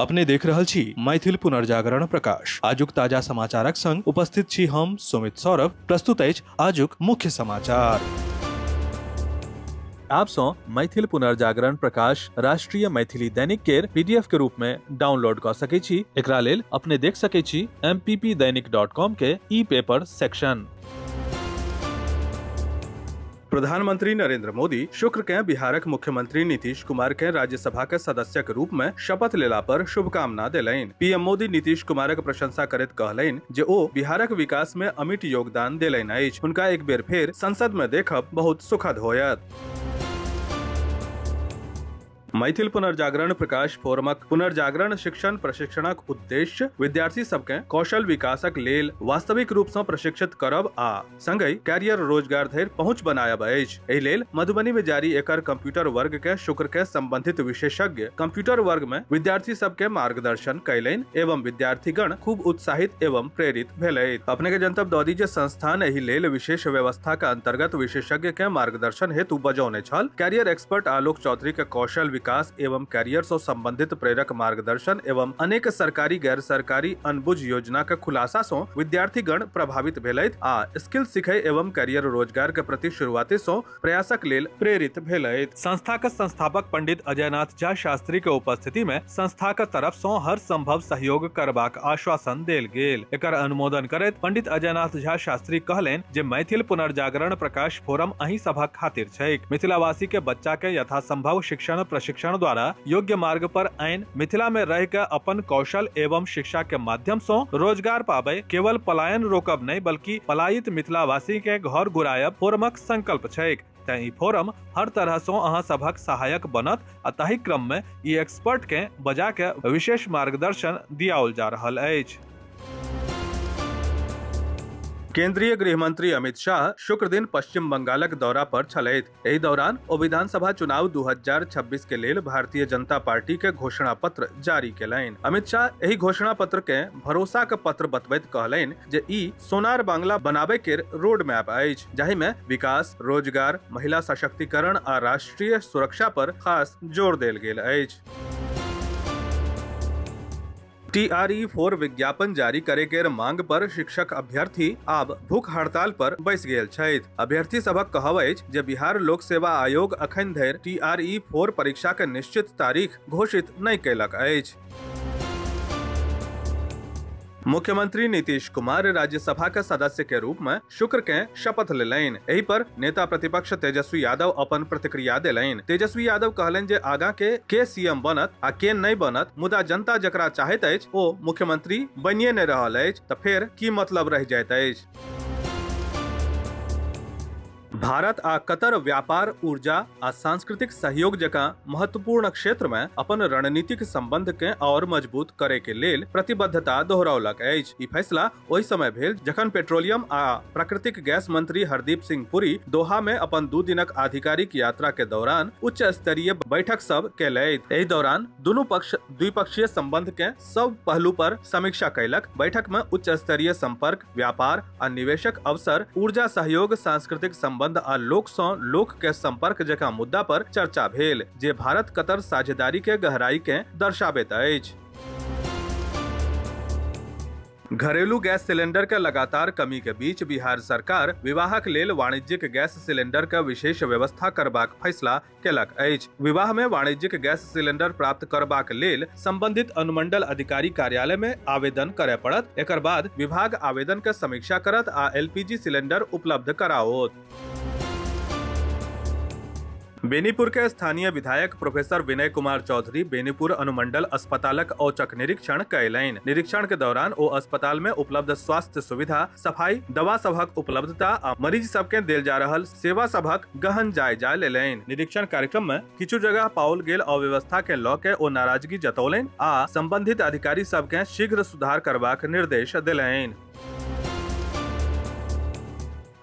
अपने देख रहल छी मैथिल पुनर्जागरण प्रकाश। आजुक ताजा समाचारक संग उपस्थित छी हम सुमित सौरभ। प्रस्तुत अछि आजुक मुख्य समाचार। आप सँ मैथिल पुनर्जागरण प्रकाश राष्ट्रीय मैथिली दैनिक केर पीडीएफ के रूप में डाउनलोड कऽ सकै छी। एकरा लेल अपने देख सकै छी mppdainik.com के ई पेपर सेक्शन। प्रधानमंत्री नरेंद्र मोदी शुक्र के बिहारक मुख्यमंत्री नीतीश कुमार के राज्यसभा के सदस्यक रूप में शपथ लेला पर शुभकामना देलनि। पीएम मोदी नीतीश कुमारक प्रशंसा करैत कहलनि जे ओ बिहारक विकास में अमिट योगदान देलनि अछि। हुनका एक बेर फेर संसद में देखब बहुत सुखद होयत। मैथिल पुनर्जागरण प्रकाश फोरमक पुनर्जागरण शिक्षण प्रशिक्षणक उद्देश्य विद्यार्थी सबके कौशल विकासक लेल वास्तविक रूप सँ प्रशिक्षित करब आ संगहि कैरियर रोजगार धरि पहुंच बनायब अछि। एहि लेल मधुबनी में जारी एकर कंप्यूटर वर्ग के शुक्र के संबंधित विशेषज्ञ कंप्यूटर वर्ग में विद्यार्थी सबके मार्गदर्शन कयलनि एवं विद्यार्थीगण खूब उत्साहित एवं प्रेरित भेलथि। अपने के जनतब दऽ दी जे संस्थान एहि लेल विशेष व्यवस्था के अंतर्गत विशेषज्ञ के मार्गदर्शन हेतु बजौने छल। कैरियर एक्सपर्ट आलोक चौधरी के कौशल विकास एवं कैरियर सँ संबंधित प्रेरक मार्गदर्शन एवं अनेक सरकारी गैर सरकारी अनबुझ योजना के खुलासा सँ विद्यार्थीगण प्रभावित भेलथि आ स्किल सिखै एवं कैरियर रोजगार के प्रति शुरुआती सँ प्रयासक लेल प्रेरित भेलथि। संस्थाक संस्थापक पंडित अजयनाथ झा शास्त्री के उपस्थिति में संस्थाक तरफ सँ हर संभव सहयोग करबाक आश्वासन देल गेल। एकर अनुमोदन करैत पंडित अजयनाथ झा शास्त्री कहलनि जे मैथिल पुनर्जागरण प्रकाश फोरम अही सभक खातिर छैक। मिथिलावासी के बच्चा के यथासंभव शिक्षण प्रशिक्षण द्वारा योग्य मार्ग पर आनि मिथिला में रहि के अपन कौशल एवं शिक्षा के माध्यम सँ रोजगार पाबै, केवल पलायन रोकब नहि बल्कि पलायित मिथिलावासी के घर घुरायब फोरमक संकल्प छैक। तें ई फोरम हर तरह सँ अहाँ सभक सहायक बनत आ ताहि क्रम में ई एक्सपर्ट के बजा के विशेष मार्गदर्शन दियाओल जा रहल अछि। केंद्रीय गृह मंत्री अमित शाह शुक्र दिन पश्चिम बंगालक दौरा पर छलथि। एहि दौरान ओ विधानसभा चुनाव 2026 के लेल भारतीय जनता पार्टी के घोषणा पत्र जारी केलनि। अमित शाह एहि घोषणा पत्र के भरोसा के पत्र बतबैत कहलनि जे ई सोनार बांग्ला बनाबय केर रोड मैप अछि, जाहि मे विकास, रोजगार, महिला सशक्तिकरण आ राष्ट्रीय सुरक्षा पर खास जोर देल गेल अछि। टीआरई 4 विज्ञापन जारी करे केर मांग पर शिक्षक अभ्यर्थी आब भूख हड़ताल पर बैस गेल छथि। अभ्यर्थी सभक कहब अछि जे बिहार लोक सेवा आयोग अखन धरि टीआरई 4 परीक्षा के निश्चित तारीख घोषित नहि कयलक अछि। मुख्यमंत्री नीतीश कुमार राज्यसभा के सदस्य के रूप में शुक्र के शपथ लेलनि। एहि पर नेता प्रतिपक्ष तेजस्वी यादव अपन प्रतिक्रिया देलनि। तेजस्वी यादव कहलनि जे आगा के सीएम बनत आ के नहि बनत, मुदा जनता जकरा चाहैत अछि ओ मुख्यमंत्री बनिए नहि रहल अछि, तऽ फेर की मतलब रहि जाइत अछि। भारत आ कतर व्यापार, ऊर्जा आ सांस्कृतिक सहयोग जकाँ महत्वपूर्ण क्षेत्र में अपन रणनीतिक संबंध के और मजबूत करे के लेल प्रतिबद्धता दोहरौलक अछि। ई फैसला ओहि समय भेल जखन पेट्रोलियम आ प्राकृतिक गैस मंत्री हरदीप सिंह पुरी दोहा में अपन 2 दिनक आधिकारिक यात्रा के दौरान उच्च स्तरीय बैठक सब केलथि। एहि दौरान दुनू पक्ष द्विपक्षीय संबंध के सब पहलू पर समीक्षा कयलक। बैठक में उच्च स्तरीय संपर्क, व्यापार आ निवेशक अवसर, ऊर्जा सहयोग, सांस्कृतिक संबंध आ लोक सँ लोक के संपर्क जकाँ मुद्दा पर चर्चा भेल, जे भारत कतर साझेदारी के गहराई के दर्शाबैत अछि। घरेलू गैस सिलेंडर के लगातार कमी के बीच बिहार सरकार विवाहक लेल वाणिज्यिक गैस सिलेंडर के विशेष व्यवस्था करबाक फैसला केलक अछि। विवाह में वाणिज्यिक गैस सिलेंडर प्राप्त करबाक लेल संबंधित अनुमंडल अधिकारी कार्यालय में आवेदन करय पड़त। एकर बाद विभाग आवेदन के समीक्षा करत आ एलपीजी सिलेंडर उपलब्ध कराओत। बेनीपुर के स्थानीय विधायक प्रोफेसर विनय कुमार चौधरी बेनीपुर अनुमंडल अस्पतालक औचक निरीक्षण कयलनि। निरीक्षण के दौरान ओ अस्पताल में उपलब्ध स्वास्थ्य सुविधा, सफाई, दवा सभक उपलब्धता आ मरीज सबके देल जा रहल सेवा सभक गहन जायजा लेलनि। निरीक्षण कार्यक्रम में किछु जगह पाओल गेल अव्यवस्था के लऽ के ओ नाराजगी जतौलनि आ संबंधित अधिकारी सबके शीघ्र सुधार करबाक निर्देश देलनि।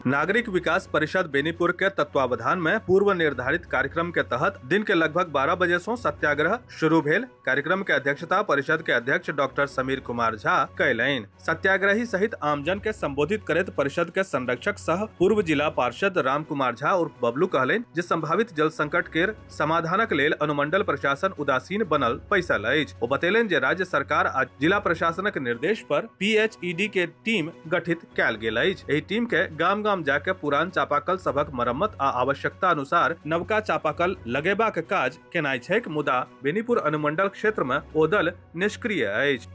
नागरिक विकास परिषद बेनीपुर के तत्वावधान में पूर्व निर्धारित कार्यक्रम के तहत दिन के लगभग 12 बजे से सत्याग्रह शुरू भेल। कार्यक्रम के अध्यक्षता परिषद के अध्यक्ष डॉक्टर समीर कुमार झा कयलनि। सत्याग्रही सहित आमजन के संबोधित करैत परिषद के संरक्षक सह पूर्व जिला पार्षद राम कुमार झा उर्फ बबलू कहलनि जे संभावित जल संकट केर समाधानक लेल अनुमंडल प्रशासन उदासीन बनल पैसल अछि। ओ बतेलनि जे राज्य सरकार आ जिला प्रशासनक निर्देश पर पीएचईडी के टीम गठित कयल गेल अछि। एहि टीम के गाम गाम जा के पुरान चापाकल सभक मरम्मत आ आवश्यकता अनुसार नवका चापाकल लगेबाक काज केनाइ छैक, मुदा बेनीपुर अनुमंडल क्षेत्र में ओ दल निष्क्रिय अछि।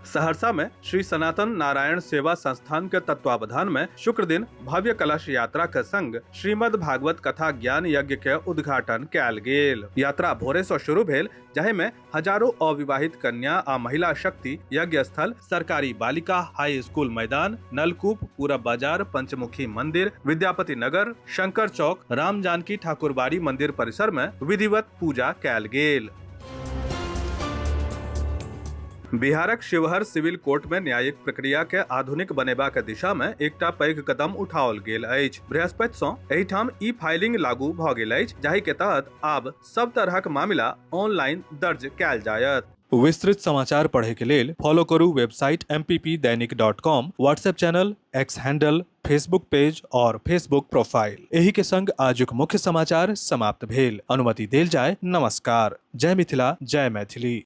सहरसा में श्री सनातन नारायण सेवा संस्थान के तत्वावधान में शुक्र दिन भव्य कलश यात्रा के संग श्रीमद् भागवत कथा ज्ञान यज्ञ के उद्घाटन कयल गेल। यात्रा भोरे से शुरू भेल, जाहि में हजारों अविवाहित कन्या आ महिला शक्ति यज्ञ स्थल, सरकारी बालिका हाई स्कूल मैदान, नलकूप, पूरब बाजार, पंचमुखी मंदिर, विद्यापति नगर, शंकर चौक, राम जानकी ठाकुरबाड़ी मंदिर परिसर में विधिवत पूजा कयल गेल। बिहारक शिवहर सिविल कोर्ट में न्यायिक प्रक्रिया के आधुनिक बनेबाक दिशा में एकटा पैघ कदम उठाओल गेल अछि। बृहस्पति सँ एहिठाम ई फाइलिंग लागू भऽ गेल अछि, जाहि के तहत आब सब तरहक मामिला ऑनलाइन दर्ज कयल जायत। विस्तृत समाचार पढ़े के लेल फॉलो करू website mppdainik.com, WhatsApp channel, X handle, Facebook page और फेसबुक प्रोफाइल। एही के संग आजुक मुख्य समाचार समाप्त भेल। अनुमति देल जाय। नमस्कार। जय मिथिला, जय मैथिली।